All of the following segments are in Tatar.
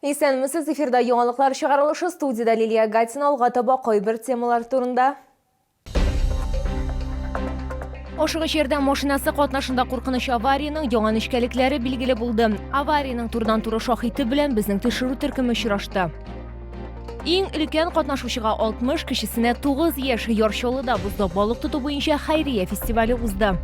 Исәнмесез, эфирда яңалыклар чыгарылышы, студиядә Лилия Гатина, алга таба кайбер темалар турында. Ашыгыч ярдәм машинасы катнашында куркыныч авариянең яңа нечкәлекләре билгеле булды. Авариянең турыдан-туры шаһиты белән безнең төшерү төркеме очрашты. Иң өлкән катнашучыга 60, кечесенә 9 яшь. Яр Чаллыда бозда балык тоту буенча хәйрия фестивале узды.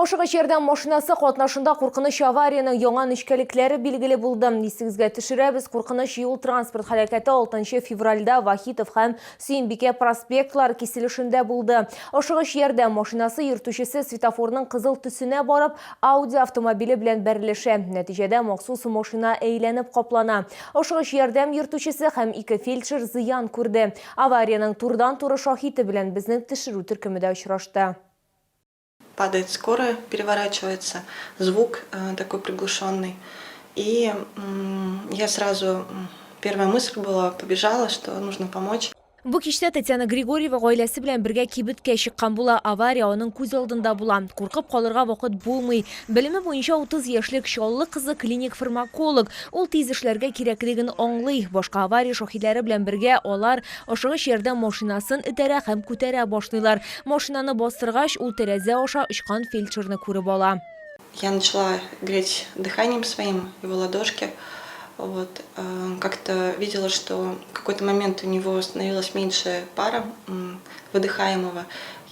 Ашыгыч ярдәм машинасы катнашында куркыныч авариянең яңа нечкәлекләре билгеле булды. Исегезгә төшерәбез, куркыныч юл-транспорт һәлакәте 6 февральдә Вахитов һәм Сөембикә проспектлары киселешендә булды. Ашыгыч ярдәм машинасы йөртүчесе светофорның кызыл төсенә барып, Audi автомобиле белән бәрелешә. Нәтиҗәдә махсус машина әйләнеп каплана. Ашыгыч ярдәм йөртүчесе һәм ике фельдшер зыян күрде. Авариянең турыдан-туры шаһиты белән безнең төшерү төркеме дә очрашты. Падает скорая, переворачивается, звук такой приглушенный. И я сразу, первая мысль была, побежала, что нужно помочь. Бу кичтә Татьяна Григорьева гаиләсе белән бергә кибеткә чыккан була. Авария аның күз алдында була. Куркып калырга вакыт булмый. Белеме буенча 30 яшьлек Чаллы кызы клиник фармаколог. Ул тиз эшләргә кирәклеген аңлый. Башка авария шаһитләре белән бергә алар Ашыгыч ярдәм машинасын этәрә һәм күтәрә башлыйлар. Машинаны бастыргач, ул тәрәзә аша очкан фельдшерны күреп ала. Я начала греть дыханием своим его ладошки. Вот, как-то видела, что в какой-то момент у него становилось меньше пара выдыхаемого.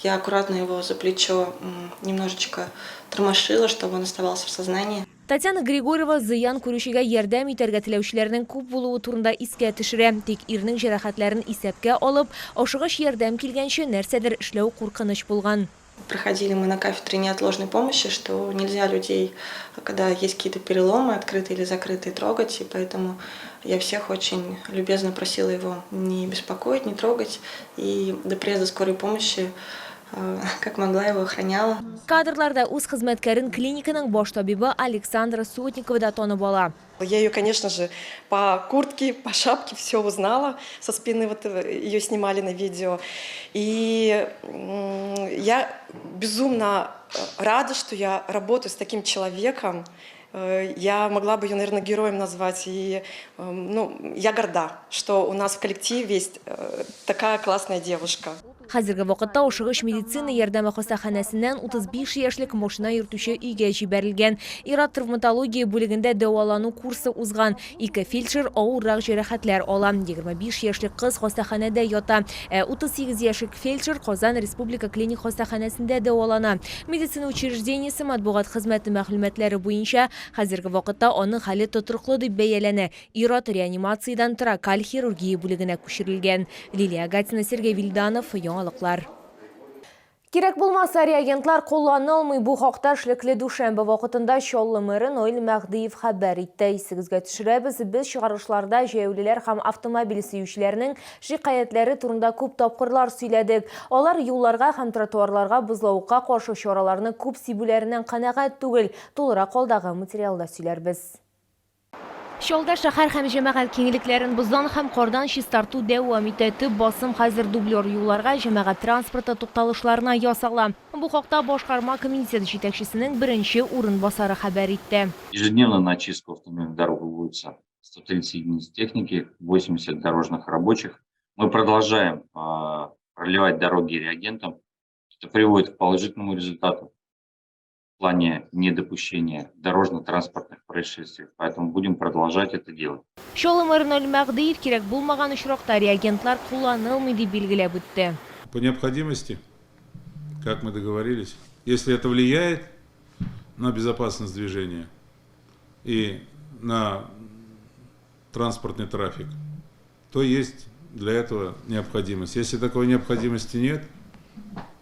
Я аккуратно его за плечо немножечко тормошила, чтобы он оставался в сознании. Татьяна Григорьева зыян күрүчегә ярдәм итәргә теләүчеләрнең күп булуы турында искә төшерә. Тик ирнең җәрәхәтләрен исәпкә алып, ашыгыч ярдәм килгәнче нәрсәдер эшләү куркыныч булган. Проходили мы на кафедре неотложной помощи, что нельзя людей, когда есть какие-то переломы, открытые или закрытые, трогать, и поэтому я всех очень любезно просила его не беспокоить, не трогать, и до приезда скорой помощи Как могла, его охраняла. Кадрларда үз хезмәткәрен клиниканың баш табибы Александра Сотникова да танып ала. Я ее, конечно же, по куртке, по шапке все узнала. Со спины вот ее снимали на видео. И я безумно рада, что я работаю с таким человеком. Я могла бы ее, наверное, героем назвать. И ну, я горда, что у нас в коллективе есть такая классная девушка. Хәзерге вакытта ашыгыч медицина ярдәме хастаханәсеннән 35 яшьлек машина йөртүче өйгә җибәрелгән. Ир-ат травматология бүлегендә дәвалану курсы узган. Ике фельдшер авыррак җәрәхәтләр ала. 25 яшьлек кыз хастаханәдә ята. Ә 38 яшьлек фельдшер Казан республика клиник хастаханәсендә дәвалана. Медицина учреждениесе матбугат хезмәте мәгълүматлары буенча, хәзерге вакытта аның хәле тотрыклы дип бәяләнә. Ир-ат реанимациядән торакаль хирургия бүлегенә күчерелгән. Лилия Гатина, Сергей Вильданов, Яңалыклар. Кирәк булмаса, реагентлар кулланылмый. Бу хакта эшлекле дүшәмбе вакытында Чаллы мэры Наил Мәһдиев хәбәр итте. Исегезгә төшерәбез, без чыгарылышларда җәяүлеләр һәм автомобиль сөючеләрнең шикаятьләре турында күп тапкырлар сөйләдек. Алар юлларга һәм тротуарларга бозлавыкка каршы чараларны күп сибүләреннән канәгать түгел. Тулырак алдагы материалда сөйләрбез. Чаллыда шәһәр һәм җәмәгать киңлекләрен боздан һәм кардан чистарту дәвам итә. Төп басым хәзер дублер юлларга, җәмәгать транспорты тукталышларына ясала. Бу хакта башкарма комитет җитәкчесенең беренче урынбасары хәбәр итте. Ежедневно на очистку автомобильных дорог выводится 130 единиц техники, 80 дорожных рабочих. Мы продолжаем проливать дороги реагентом. Это приводит к положительному результату в плане недопущения дорожно-транспортных происшествий. Поэтому будем продолжать это делать. Чаллы мэры Наил Мәһдиев кирәк булмаган очракта реагентлар кулланылмый дип билгеләп үтте. По необходимости, как мы договорились, если это влияет на безопасность движения и на транспортный трафик, то есть для этого необходимость. Если такой необходимости нет,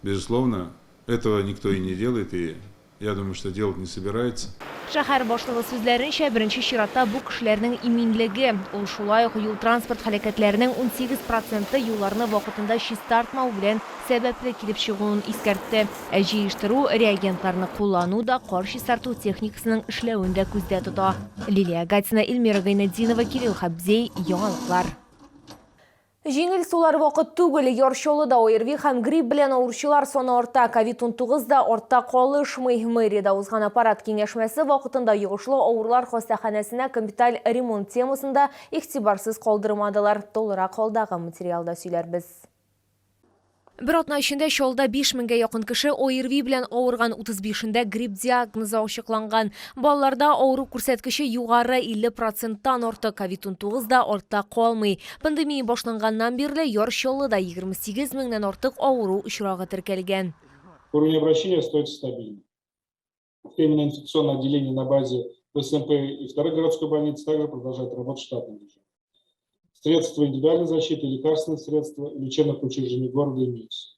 безусловно, этого никто и не делает, и я думаю, что делать не собирается. Шәһәр башлыгы сүзләренчә, беренче чиратта бу кешеләрнең иминлеге. Ул шулай ук юл-транспорт һәлакәтләренең 18 проценты юлларны вакытында чистартмау белән сәбәпле килеп чыгуын искәртте. Ә җыештыру, реагентларны куллану да кар чистарту техникасының эшләвен дә күздә тота. Лилия Гатина, Эльмира Гайнетдинова, Кирилл Хабзей, Яңалыклар. Җиңел сулар вакыт түгел, Яр Чаллыда ОРВИ һәм грипп белән авыручылар саны арта, ковид-19 да артта калышмый. Мэриядә узган аппарат киңәшмәсе вакытында йогышлы авырулар хастаханәсенә капиталь ремонт темасын да игътибарсыз калдырмадылар. Тулырак алдагы материалда сөйләрбез. Бер атна эчендә Чаллыда 5 меңгә якын кеше ОРВИ белән авырган, 35-ендә грипп диагнозы ачыкланган. Балаларда авыру күрсәткече югары, 50 проценттан артык, ковид-19 да артта калмый. Пандемия башланганнан бирле Яр Чаллыда 28 меңнән артык авыру очрагы теркәлгән. Уровень обращения остается стабильным. Временное инфекционное отделение на базе ВСМП и второй городской больницы также продолжает работать в штатном режиме. Средства индивидуальной защиты и лекарственные средства в лечебных учреждениях города имеются.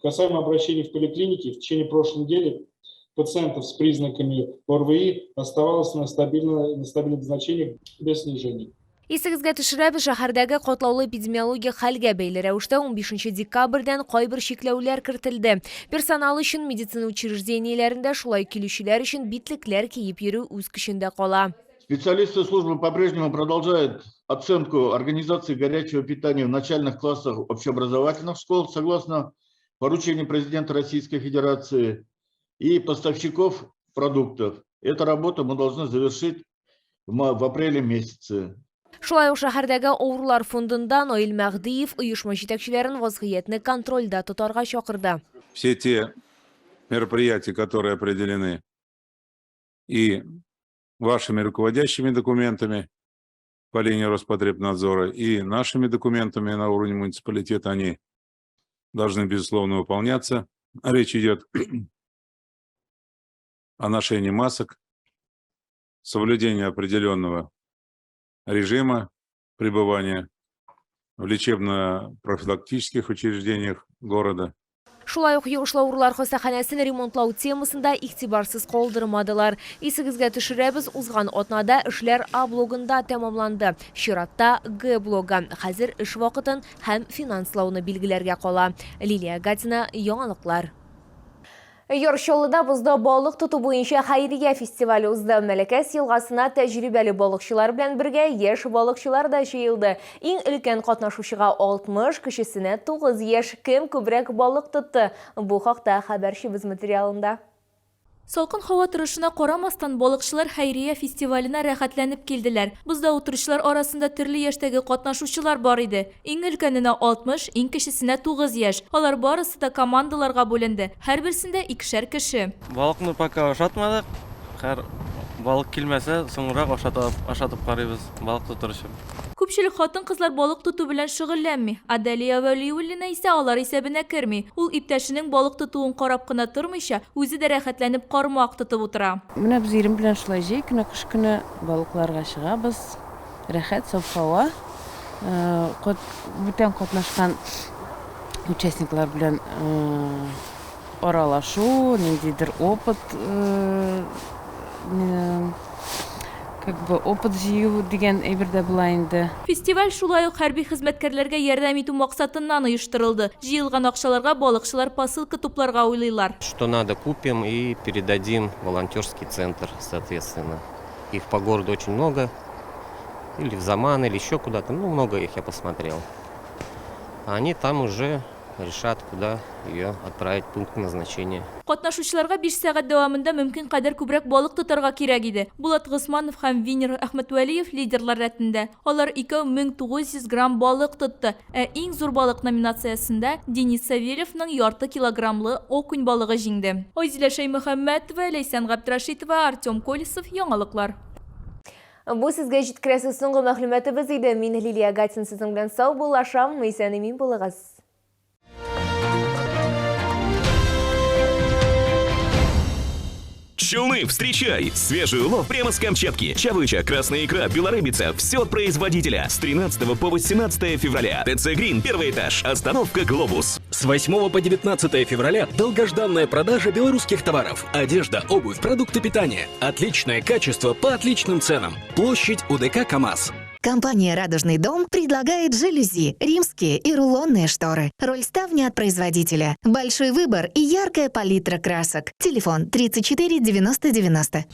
Касаемо обращений в поликлинике, в течение прошлой недели пациентов с признаками ОРВИ оставалось на стабильных значениях без снижения. Исегезгә төшерәбез, шәһәрдәге катлаулы эпидемиологик хәлгә бәйле рәвештә 15 декабрьдән кайбер чикләүләр кертелде. Персонал өчен медицина учреждениеләрендә, шулай килүчеләр өчен битлекләр киеп йөрү үз көчендә кала. Специалисты службы по-прежнему продолжают оценку организации горячего питания в начальных классах общеобразовательных школ согласно поручению президента Российской Федерации и поставщиков продуктов. Эту работу мы должны завершить в апреле месяце. Шулай ук шәһәрдәге авырулар фондында Наил Мәһдиев оешма җитәкчеләрен вазгыятьне контрольдә тотарга чакырды. Все те мероприятия, которые определены и вашими руководящими документами по линии Роспотребнадзора, и нашими документами на уровне муниципалитета, они должны, безусловно, выполняться. Речь идет о ношении масок, соблюдении определенного режима пребывания в лечебно-профилактических учреждениях города. Шулай ук йогышлы авырулар хастаханәсен ремонтлау темасын да игътибарсыз калдырмадылар. Исегезгә төшерәбез, узган атнада эшләр А блогында тәмамланды. Чиратта Г блогы. Хәзер эш вакытын һәм финанслауны билгеләргә кала. Лилия Гатина, Яңалыклар. Яр Чаллыда бозда балык тоту буенча хәйрия фестивале узды. Мәләкәс елгасына тәҗрибәле балыкчылар белән бергә яшь балыкчылар да җыелды. Иң өлкән катнашучыга 60, кечесенә 9 яшь. Кем күбрәк балык тотты? Бу хакта хәбәрчебез материалында. Салкын һава торышына карамастан, балыкчылар хәйрия фестиваленә рәхәтләнеп килделәр. Бозда утыручылар арасында төрле яшьтәге катнашучылар бар иде. Иң өлкәненә 60, иң кечесенә 9 яшь. Алар барысы да командаларга бүленде. Һәрберсендә икешәр кеше. Балыкны пока ашатмадык. Һәр балык килмәсә, соңрак ашатып карыйбыз балык тотыр өчен. Күпчелек хатын-кызлар балык тоту белән шөгыльләнми. Аделия Вәлиуллина исә алар исәбенә керми. Ул иптәшенең балык тотуын карап кына тормыйча, үзе дә рәхәтләнеп кармак тотып утыра. Менә без ирем белән шулай җәй көне, кыш көне балыкларга чыгабыз. Рәхәт, саф һава. Бүтән катнашкан участниклар белән аралашу, ниндидер опыт, как бы опыт җыю дигән әйбер дә була инде. Фестиваль шулай ук хәрби хезмәткәрләргә ярдәм итү максатыннан оештырылды. Җыелган акчаларга балыкчылар посылка тупларга уйлыйлар. Что надо, купим и передадим в волонтерский центр, соответственно. Их по городу очень много. Или в Заман, или еще куда-то. Ну, много их я посмотрел. А они там уже решат, куда ее отправить, пункт назначения. Катнашучыларга 5 сәгать дәвамында мөмкин кадәр күбрәк балык тотарга кирәк иде. Булат Госманов һәм Винер Әхмәтвәлиев лидерлар рәтендә. Алар икәү 1900 грамм балык тотты. Ә иң зур балык номинациясендә Денис Савельевның ярты килограммлы окунь балыгы җиңде. Айзилә Шәймөхәммәтова, Ләйсән Габдрашитова, Артем Колесов, Яңалыклар. Бу сезгә җиткерәсе соңгы мәгълүматыбыз иде. Мин Лилия Гатин сезнең белән саубуллашам. Исән-имин булыгыз. Челны, встречай! Свежий улов прямо с Камчатки. Чавыча, красная икра, белорыбица. Все от производителя. С 13 по 18 февраля. ТЦ Грин, первый этаж. Остановка Глобус. С 8 по 19 февраля долгожданная продажа белорусских товаров. Одежда, обувь, продукты питания. Отличное качество по отличным ценам. Площадь УДК КАМАЗ. Компания «Радужный дом» предлагает жалюзи, римские и рулонные шторы. Рольставни от производителя. Большой выбор и яркая палитра красок. Телефон 34 90 90.